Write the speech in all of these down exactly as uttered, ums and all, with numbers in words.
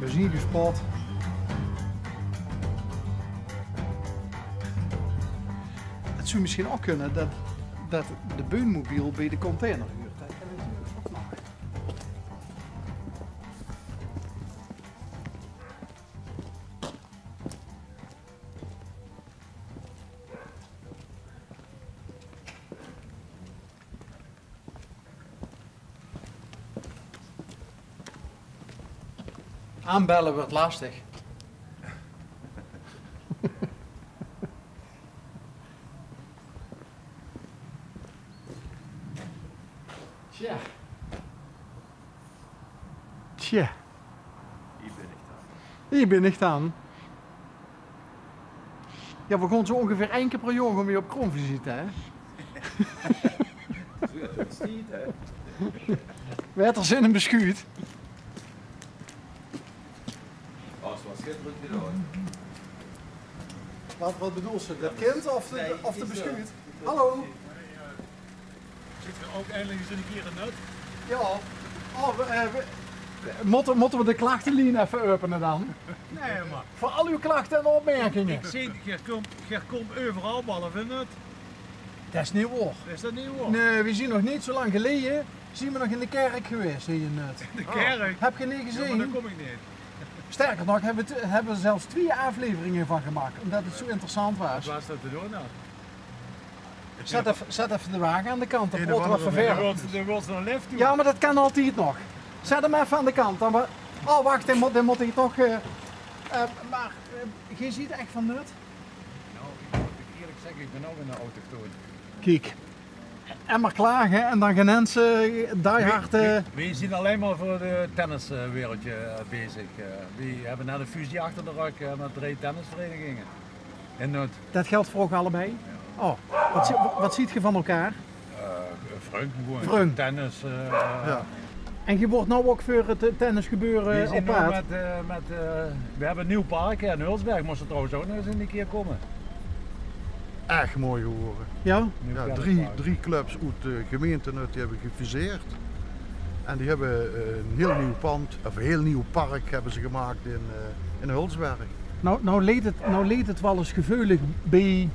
Veer zien dus pad. 't Zou mesjien ouch kinne det, det de beunmobiel bie de container huurt. Det kan natuurlik ouch nog. Aanbelle wuuert lastig. Tja. Tja. Hie bin ich dan. Hie bin ich dan. Jao, veer gaon zoe óngeveer ein kier per jaor gaon veer op kroonvisite, hè? Zoe, det is tied, hè? Wae haet d'r zin in beschuut? Oh, is waal sjitterend gedaon. Waat, waat bedoels se? Det kind of de, of de beschuut? Hallo? Zit geer ouch eindelik ins ein kier ein nut? Jao. Oh, veer, eh, veer, mótte, mótte veer de klachtelien effe äöpene dan? Nae, mer veur al eur klachte en opmerkinge. Ich zeen, geer kómp, geer kómp euveral, behalve in Nut. Det is neet waor. Is det neet waor? Nae, veer zien nog neet zoe lang geleje, zien veer nog in de kèrk gewaes, hie in Nut. In de kèrk? Höb geer neet gezeen? Jao, mer dan kóm ich neet. Sterker nog, höbbe veer t-, höbbe veer zelfs twieë aafleveringe van gemaak, ómdet 't zoe interessant waas. Waat waas det te doon dan? Zèt effe, zèt effe de wage aan de kant, dan praote veer effe wiejer. Jao, mer det kan altied nog. Zèt 'm effe aan de kant, dan wa-, oh, wach, dae mót, dae mót hie toch, eh, eh, mer, eh, geer zeet ech van Nut? Nou, ich mót uch ierlik zègke, ich bin ouch ein autochtoon. Kiek. En mer klage en dan gein ens, eh, die hard, eh. Veer, veer zien allein mer veur 't tenniswereldje, eh, bezig. Eh, veer höbbe net ein fusie achter de rök, eh, mit drie tennisvereiniginge. In Nut. Det geldj veur uch allebei? Jao. Oh, waat zie-, waat zeet geer van elkaar? Eh, vrung, gewoon. Vrung. Tennis, eh. Jao. En geer waert noe ouch veur 't, eh, tennisgebeure op paad? Veer zien noe mit, eh, mit, eh, veer höbbe ein nuuj park, jao, in Hulsberg. Mós se trouwens ouch nog ins ein kier kómme. Ech mooi gewore. Jao? Jao, drie, drie clubs oet de gemeinte Nut, die höbbe gefuseerd. En die höbbe, eh, ein hieël nuuj pandj, of ein hieël nuuj park höbbe ze gemaak in, eh, in Hulsberg. Noe, noe leet 't, noe leet 't waal ins geveulig bie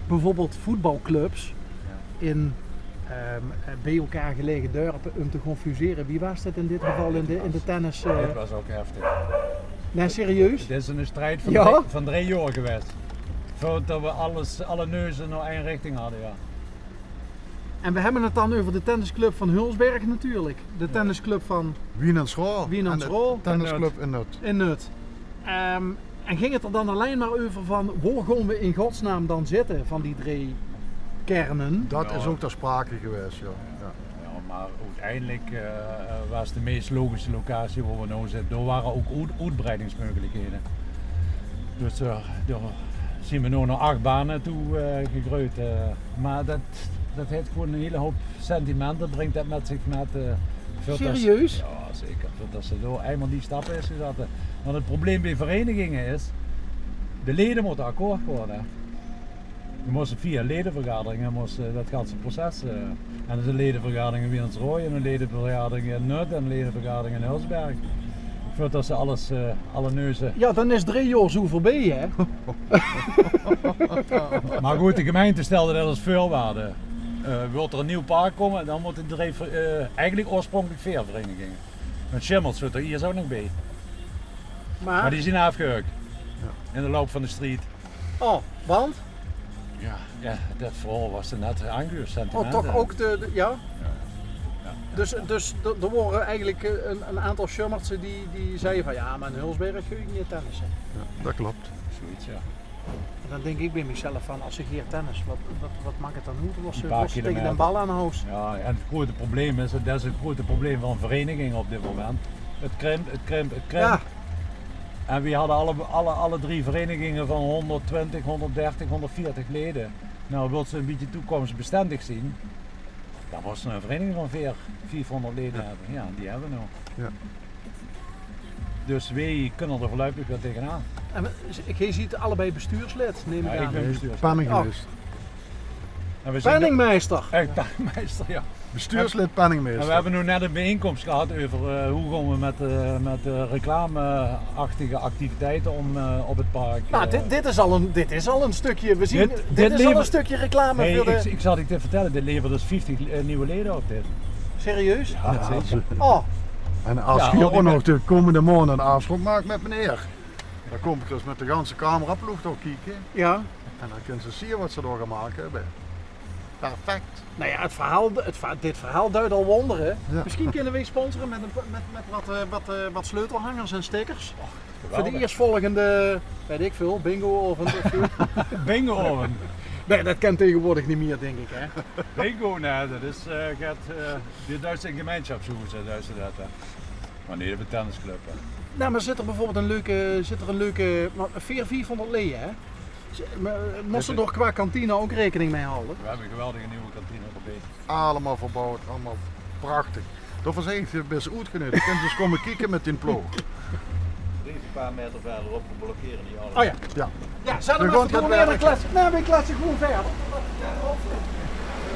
bieveurbeeld voetbalclubs in, ehm, eh, bie elkaar gelaege dörpe óm te gaon fusere. Wie waas det in dit geval in de, in de tennis, eh? Dit waas ouch heftig. Nae, serieus? Dit is eine strijd van drie, van drie jaor gewaes. Veurdet veer alles, alle neuze nao ein richting hadde, jao. En veer höbbe 't dan euver de tennisclub van Hulsberg natuurlik. De tennisclub van Wienesroa. Wienesroa. En de tennisclub in Nut. In Nut. Ehm, en ging 't d'r dan allein mer euver van, wo gaon veer in godsnaam dan zitte van die drie kerne? Det is ouch ter sprake gewaes, jao. Jao. Jao, mer oeteindelik, eh, waas de meis logische locatie wo veer noe zitte. Dao wore ouch oet-, oetbreidingsmeugelihede. Dus, eh, dao zien veer noe nao ach bane toe, eh, gegreujd. Eh, mer det, det haet gewoon ein hieël houp sentiment, det bringtj det mit zich mit, eh, veur det. Serieus? Jao, zeker. Veur det se dao einmaol die stap höbs gezatte. Want 't probleem bie vereiniginge is, de leje mótte akkoord kómme. Veer móste via lejevergaderinge, móste det ganse proces, eh, en det is ein lejevergadering in Wienesroa, en ein lejevergadering in Nut, en ein lejevergadering in Hulsberg. Veurdet se alles, eh, alle neuze. Jao, dan is drie jaor zoe veurbie, hè? Mer good, de gemeinte stèldje det es veurwaarde. Eh, wilt d'r ein nuuj park kómme, dan mótte drie ver-, eh, eigelik oorspronkelik veer vereiniginge. Want Sjummelts zit d'r hie ouch nog bie. Mer die zien aafgehök. Jao. In de loup van de strijd. Oh, want? Jao, jao, det verhaol waas d'r net aangehuurd, sentiment. Oh, toch ouch de, de, jao? Jao, jao. Dus, dus d'r, d'r wore eigelik, eh, ein, ein aantal Sjummertse die, die zagte van, jao, mer in Hulsberg gaon ich neet tennisse. Jao, det klop. Zoeiets, jao. En dan dink ich bie mezelf van, es ich hie tennis, waat, waat, waat maak 't dan oet? Waas se, waas se tege de bal aan de hoos? Jao, en 't groeate probleem is, det is 't groeate probleem van vereiniginge op dit moment. 't Krimp, 't krimp, 't krimp. Jao. En veer hadde alle, alle, alle drie vereiniginge van hóngerdtwintig, hóngerddertig, hóngerdveertig leje. Noe, wils se ein bietje toekomsbestendig zien, dan mós se ein vereiniging van veer, viefhóngerd leje höbbe. Jao, die höbbe veer noe. Jao. Dus veer kinne d'r veurluipig waal tegenaan. En, eh, geer zeet allebei bestuurslid, num ich aan. Jao, ich bin bestuurslid. Pannengelis. En we zien Penningmeister. Ech penningmeister, jao. Bestuurslid, penningmeister. En we höbbe noe net 'n biejeenkoms gehad euver, eh, wie gaon we mit, eh, mit, eh, reclame-achtige activiteite óm, eh, op 't park. Nou, eh, dit, dit is al 'n, dit is al 'n stökske. We zien, dit, dit is al 'n stökske reclame veur de... Hey, ik, ik zal dich dit vertèlle, dit levert dus vieftig, eh, nuuj lede op, dit. Serieus? Jao, zeker. Oh. En es geer ouch nog de kómmende maonde 'n aafspraok maak mit meneer, dan kóm ik dus mit de ganse cameraploeg dao kieke. Jao. En dan kins se zeen waat ze dao gemaak höbbe. Perfect. Nou jao, 't verhaol, 't ver-, dit verhaol duit al wóndere. Jao. Misschien kinne we sponsore mit 'n, mit, mit waat, eh, waat, eh, waat sleutelhangers en stickers. Och, geweldig. Veur de ierstvolgende, weit ik väöl, bingo-aovend of zo. Bingo-aovend. Nae, det kint taegewoordig neet mier, dink ik, hè. Bingo, nae, det is, eh, get, eh, dit duits in gemeinsjapshoeze, duits se det, hè. Mer neet op 'n tennisclub, hè. Nae, mer zit d'r beveurbeeld 'n leuke, zit d'r 'n leuke, mer veer, viefhónderd leje, hè? Z-, mer, eh, mós se d'r qua kantine ouch raekening mei halde? We höbbe 'n geweldige nuuj kantine d'rbie. Allemaol verbouwd, allemaol prachtig. Daoveur zègk ich, doe bis oetgeneudigd. Kins se ins kómme kieke mit dien ploog. Deze paar meter verderop geblokkeerd, die alle. Oh jao. Jao. Jao, zèt 'm effe door, nae, we kletse, nae, we kletse gewoen wiejer.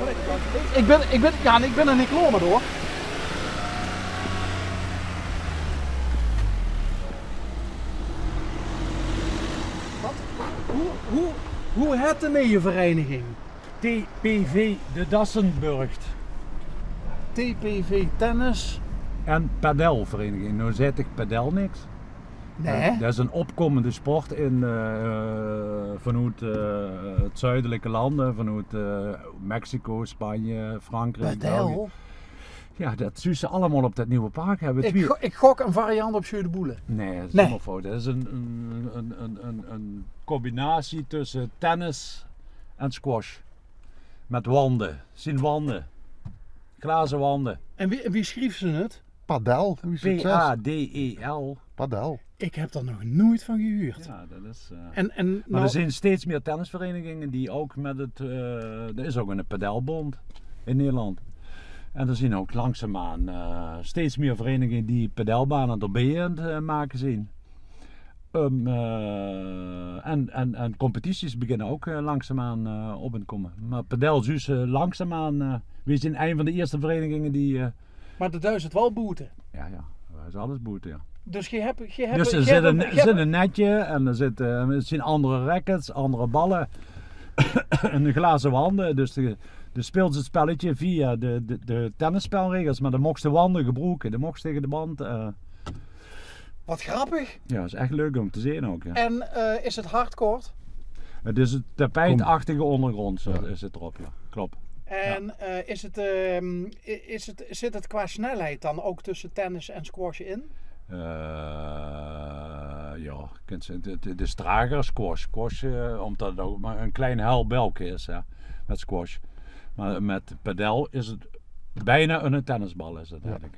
Ik, ik bin, ik bin, jao, ik bin d'r neet klaor mèt, huur. Wat? Wie, wie, wie hèt de nuuje vereiniging? T P V de Dassenburg. T P V tennis. En padelvereiniging. Noe zaet dich padel niks. Nae. Det is 'n opkómmende sport in, eh, vanoet, eh, 't zuidelike lande, vanoet, eh, Mexico, Spanje, Frankriek, België. Padel? Jao, det zuus se allemaol op det nuuje park. Höbbe we... Ik go-, ik gok 'n variant op jeu de boules. Nae, det is hielemaol fout. Det is 'n, 'n, 'n combinatie tösse tennis en squash. Mèt wande. Zien wande. Glaze wande. En wie, wie sjriefs se 't? Padel, wie is 't? P A D E L. Padel. Ik höb d'r nog noeit van gehuurd. Jao, det is, eh, en, en mer noe d'r zien steeds mier tennisvereiniginge die ouch mèt 't, eh, d'r is ouch 'ne padelbónd in Nederland. En d'r zien ouch langzaamaan, eh, steeds mier vereiniginge die padelbane d'rbie aan 't, eh, make zien. Ehm, eh, en, en, en competities beginne ouch, eh, langzaamaan, eh, op te kómme. Mer padel zuus se langzaamaan, eh, we zien ein van de ierste vereiniginge die, eh, Mer det is 't waal boete. Jao, jao. Det is alles boete, jao. Dus geer höb, geer höb, dus d'r zit 'n, zit 'n netje en d'r zit, eh, 't zien anger rackets, anger balle en 'n glaze wande. Dus de, de speels 't spelletje via de, de, de tennisspelregels, mer dan moogs de wande gebroeke. Dan moogs taenge de band, eh, Wat grappig. Jao, is ech leuk óm te zeen ouch, jao. En, eh, is 't hardcourt? 't Is 'n tapeitachtige óngergrónd, zo is 't d'rop, jao. Klop. En, eh, is 't, ehm, i-, is 't, zit 't qua snelheid dan ouch tösse tennis en squash in? Eh, jao, kins se, 't, 't, 't is trager squash. Squash, eh, ómdet 't ouch mer 'n klein hel belke is, hè, mèt squash. Mer mèt padel is 't bienao 'ne tennisbal, is 't eigelik.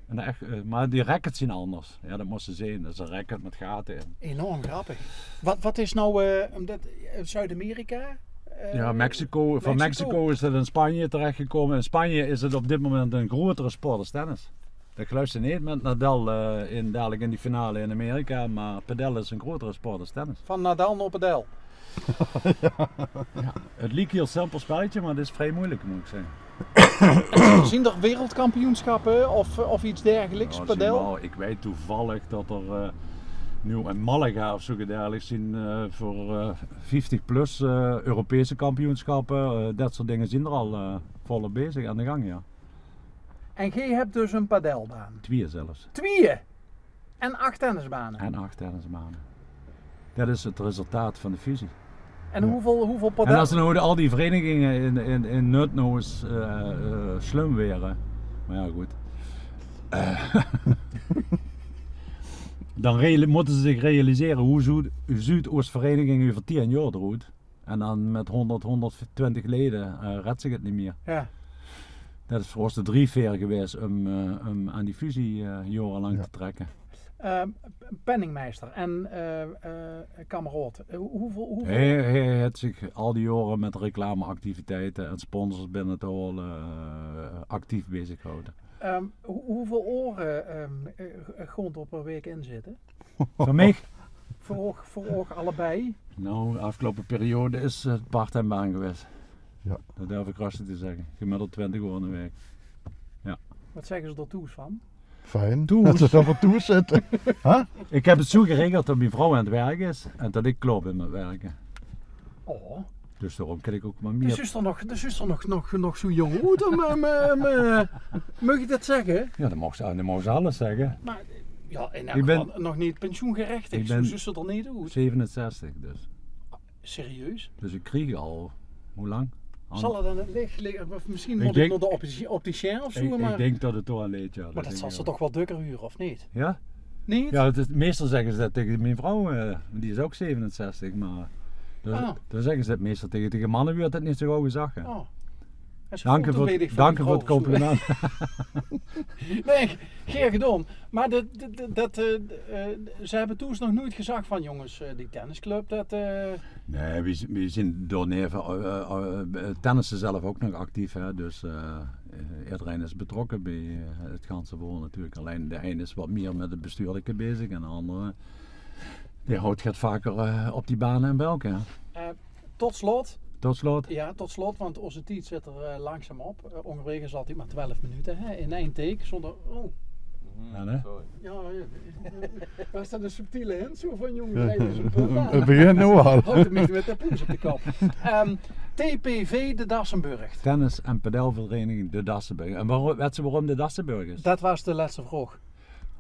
En ech, eh, mer die rackets zien anders. Jao, det mós se zeen. Det is 'n racket mèt gate in. Enorm grappig. Wat, wat is noe, eh, ómdet, eh, Zuid-Amerika? Eh, jao, Mexico. Van Mexico is 't in Spanje terechgekómme. In Spanje is 't op dit moment 'n groeatere sport es tennis. Det geluifs se neet mèt Nadal, eh, in, dalik in die finale in Amerika. Mer padel is 'n groeatere sport es tennis. Van Nadal nao padel. Jao. 't Liek hiel simpel spelletje, mer 't is vrie meujelik, mót ik zègke. Zien d'r wereldkampioensjappe of, of get dergeliks, padel? Jao, zien waal, ik weit toevallig det d'r, eh, noe in Malaga of zoget dergeliks zien, eh, veur, eh, vieftig plus, eh, Europese kampioensjappe, eh, det soort dinger zien d'r al, eh, volop bezig, aan de gang, jao. En geer höb dus 'n padelbaan? Twieë zelfs. Twieë? En ach tennisbane. En ach tennisbane. Det is 't resultaat van de fusie. En hoeväöl, hoeväöl padel- En es noe al die vereiniginge in, in, in Nuth noe ins, eh, eh, slum waere. Mer jao, good. Eh, dan reali-, mótte ze zich realisere wie zuut, zuut oos vereiniginge euver tieën jaor d'roet. En dan mèt hóngerd, hóngerdtwintig lede, eh, redt zich 't neet mier. Jao. Det is veur ós de driefveer gewaes óm, eh, óm aan die fusie, eh, jaorelank te trèkke. Ehm, penningmeister en, eh, eh, kameraod. Eh, hoe-, hoeväöl, hoeväöl Hae, hae haet zich al die jaore mèt reclameactiviteite en sponsors binne te haole, eh, actief bezig gehaoje. Ehm, hoe-, hoeväöl oere, ehm, eh, gaon d'r per waek in zitte? Van mich? Veur uch, veur uch allebei? Nou, de aafgeloupe periode is 't, eh, parttime baan gewaes. Ja. Det durf ik rustig te zegge. Gemiddeld twintig oor in de waek. Ja. Wat zegge ze d'r thoes van? Fijn det ze dao veur thoes zitte. Hè? Ik heb het zoe geregeld det mien vrouw aan het werk is en det ik klaor bin met werke. Oh. Dus daorum kin ik ouk mer mier. Dus is d'r nog, dus is d'r nog, nog, nog zoe jong oet om, eh, eh, eh, maag ik det zegge? Ja, dan maags se, dan maags se alles zegge. Mer, ja, in elk geval nog neet pensioengerechtig. Zoe zuus se d'r neet oet. Zevenenzestig dus. Serieus? Dus ik krieg al, hoe lang? Zal 't aan het lich ligke? Of misschien mót ik nao de opti-, opticien of zoe, ik, ik dink det het dao aan ligk, ja. Mer det zal ze toch waal dökker hure, of neet? Ja? Neet? Ja, het is, meestal zegge ze det tege mien vrouw, eh, die is ouk zevenenzestig, mer dan, dan zegge ze det meestal tege, tege manne wuurt det neet zoe gauw gezag, hè. Oh. Dank u veur, dank u veur het compliment. Nae, gaer gedaon. Mer det, det, det, det, eh, eh, ze hebbe thoes nog noeit gezag van: jonges, eh, die tennisclub, det, eh, Nae, we, we zien dao neve, eh, eh, eh, tennisse zelf ouk nog actief, hè. Dus, eh, eh, ederein is betrokke bie, eh, het ganse verhaol natuurlijk. Allein de ein is wat mier met het bestuurlijke bezig en de andere, die houdt get vaker, eh, op die bane en bie elkaar. Eh, tot slot. Tot slot. Ja, tot slot, want ózze tied zit d'r, eh, langzaam op. Eh, óngeveer is 't altied mer twelf minute, hè, in ein take, zónger, oh. Ja, hè? Sorry. Ja, ja. Was det ein subtiele hint, zoe van: jóng, we riede ze ein put aan? Het begint noe al. Houdt 'm neet met de poes op de kop. Ehm, T P V De Dassenburg. Tennis- en padelvereniging De Dassenburg. En waorum, wets se waorum De Dassenburg is? Det was de lètste vraog.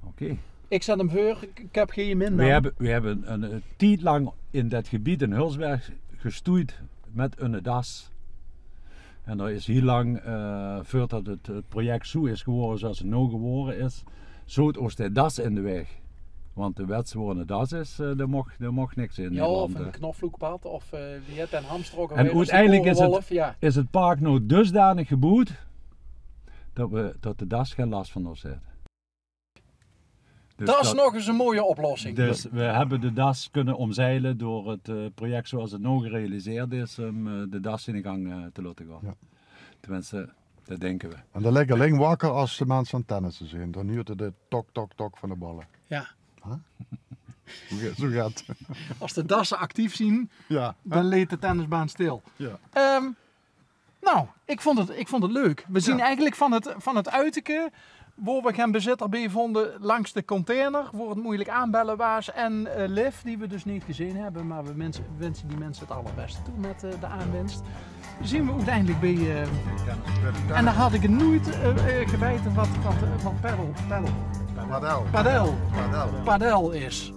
Oké. Ik zet 'm veur, ik, ik heb gein min. We hebbe, we hebbe ein, ein tied lang in det gebied in Hulsberg gestoeid met ein das. En dao is hiel lang, eh, veurdet het, het project zoe is gewore zoeas het noe gewore is, zoot ós de das in de waeg. Want de wets woe ein das is, eh, dao moch, dao moch niks in. Ja, Nederland, of ein, eh, knoflookpad, of, eh, wie het, ein hamster ouk alweer, en oeteindelik is het, is het park noe dusdanig geboewd det we, det de das gein last van ós het. Dus det is nog ens ein mooie oplossing. Dus we hebbe de das kunne omzeile door het, eh, project zoeas het noe gerealiseerd is, um, eh, de das ziene gang, eh, te laote gaon. Ja. Tenminste, det dinke we. En det ligk allein wakker as de minse aan het tennisse zien. Dan huurt ge de tok, tok, tok van de balle. Ja. Huh? Zoe geit, zoe geit 't. As de dasse actief zien, ja, dan ligk de tennisbaan stil. Ja. Ehm, Nou, ik vond het, ik vond het leuk. We zien eigelik van het, van het uiterke, woe we gein bezitter bie vónde, langs de container, woe het meujelik aanbelle waas en, eh, Liv, die we dus neet gezeen hebbe, mer we mins-, winse die minse het allerbeste toe met, eh, de aanwinst. Zien we oeteindelik bie, eh, en dan had ik het noeit, eh, eh, geweite wat, wat, eh, wat padel, padel, padel, padel is.